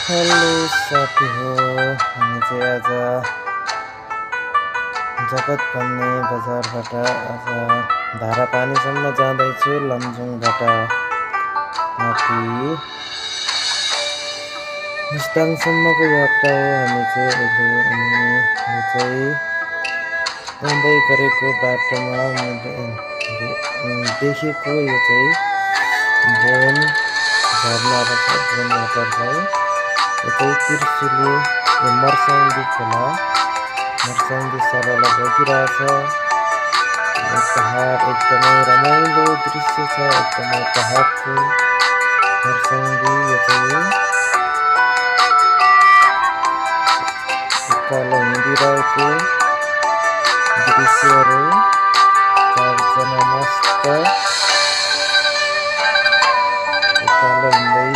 Hello साथी हो, हामी चाहिँ आज जगत भन्ने बजारबाट आज धारापानीसम्म जाँदैछु। लमजुङबाट माथि मुस्ताङसम्मको यात्रा हो। हामी चाहिँ आउँदै गरेको बाटोमा देखेको यो चाहिँ बोन झरना रहेछ। बोन वाटर चाहिँ यो चाहिँ त्रिशुली मर्साङ्गी खोला मर्साङ्गी सरला बगिरहेछ। यो पहाड एकदमै रमाइलो दृश्य छ। एकदमै पहाडको मर्साङ्गी यो चाहिँ उकालो हिँडिरहेको दृश्यहरू चारजना मस्त उकालो हिँड्दै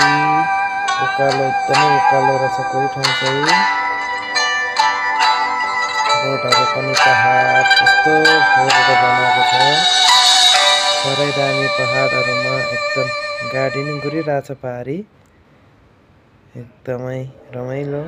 उकालो एकदमै उकालो रहेछ। कोही ठाउँ चाहिँ रोडहरू पनि पहाड यस्तो फोरेर बनाएको छ। साह्रै दामी पहाडहरूमा एकदम गाडी नि घुरिरहेछ। पहाडी एकदमै रमाइलो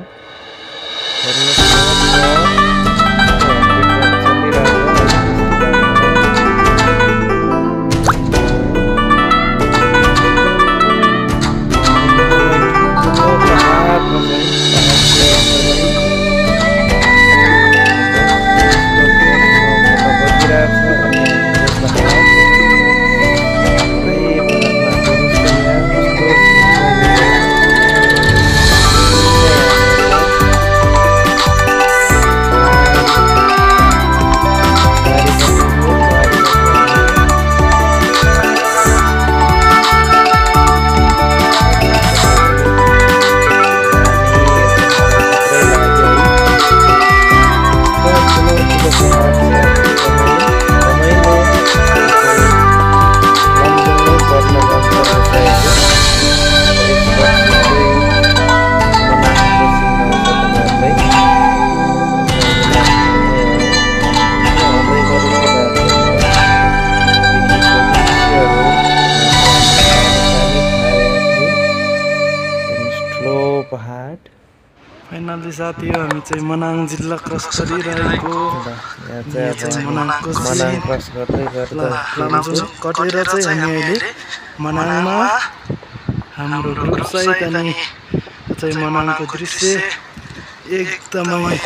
फाइनली साथी हो। हामी चाहिँ मनाङ जिल्ला क्रस गरिरहेको लमजुङ कटेर चाहिँ हामी अहिले मनाङमा हाम्रो ग्रुप सहित अनि चाहिँ मनाङको दृश्य एकदमै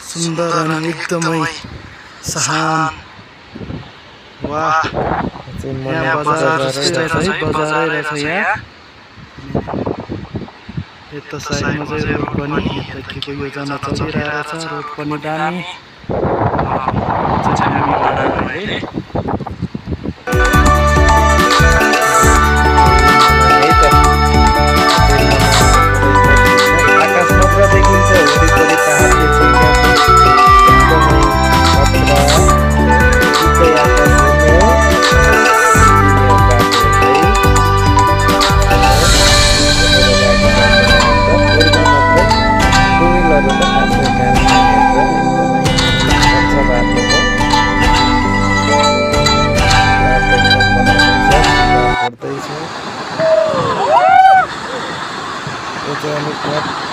सुन्दर अनि एकदमै सहान। वाह, यहाँ बजार जस्तै रहेछ। बजारै रहेछ यहाँ। यता साइडमा चाहिँ रोड पनि यताको योजना चलिरहेको छ। रोड पनि दामी आकाश मात्र देखिन्छ।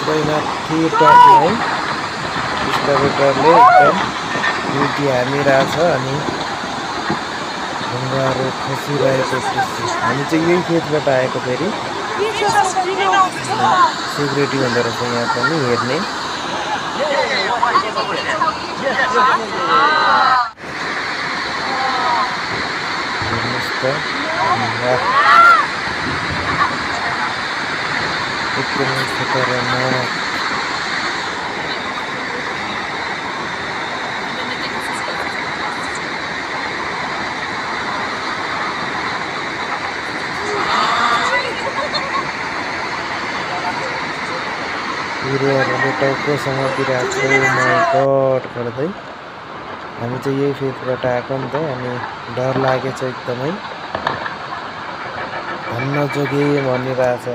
वरिपरि पहाडले स्टार्टरले एकदम ड्युटी हानिरहेछ अनि ढुङ्गाहरू खसिरहेको दृश्य। हामी चाहिँ यही खेतबाट आएको। फेरि सिक्युरिटी हुँदो रहेछ यहाँ पनि हेर्ने। हेर्नुहोस् त, एकदमै खतरनाक। बिरुवाहरूले टाउको समातिरहेको छ। माई गड गर्दै हामी चाहिँ यही फेदबाट आएको नि त। अनि डर लागेछ एकदमै। भन्न जोगे भनिरहेछ।